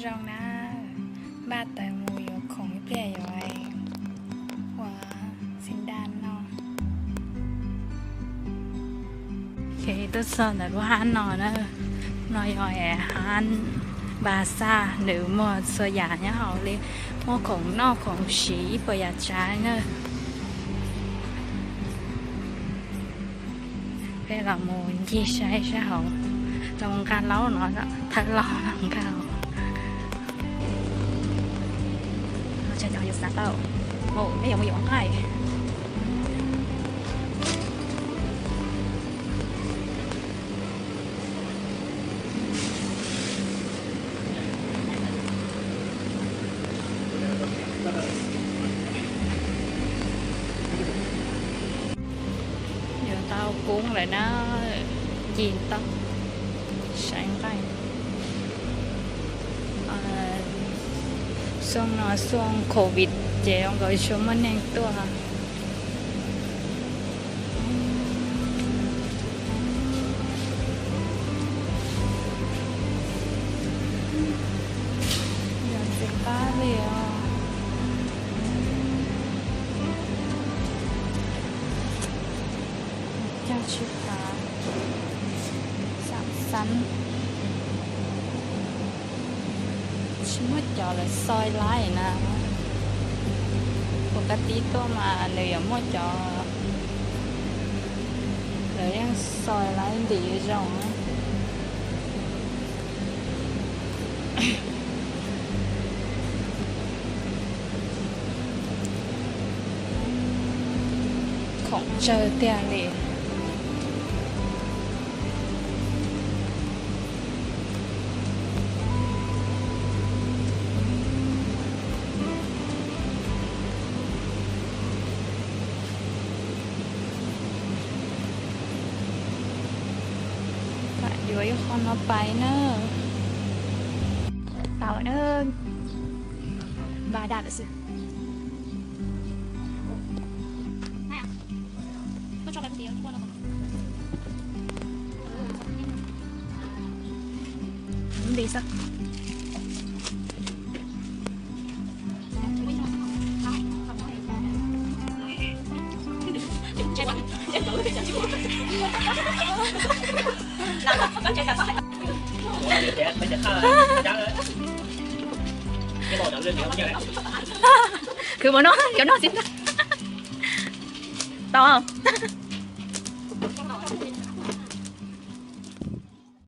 Zoo na, npaj taws mus yuav khoom ib pliag yuav ua xi ntaj noj. Ces tuaj txog ntawm lub hab no na, no yog hab npas xaj, nws muag txhua yam nyob hauv li, muaj khoom noj khoom siv ib puas yam tsav na. Peb los mus ncig saib sab hauv, los nqa laub no, thawb laub los nqa. Tsam cov yus xav tau, mus peb yuav mus yuav nqaij. Yuav tau kub lawm na, ncig tau saib nqaij. Xyoo no xyoo covid ces zoo nkaus tsis muaj neeg tuaj. Yog ntxim qab li os. Cag tsis tas, xam xab. Tsis muaj cov lawv xoi laib na. Pus kab tib tuaj mas nws yuav muaj cov lawv yeej xoi laib ntim zoo. Khoom tsawg tiag li. Yuav ib qho no pais na. Tau na, ba daj lawm xwb. Ntij xwb. Khwv mus no, yuav noj xwb ntag. Tau.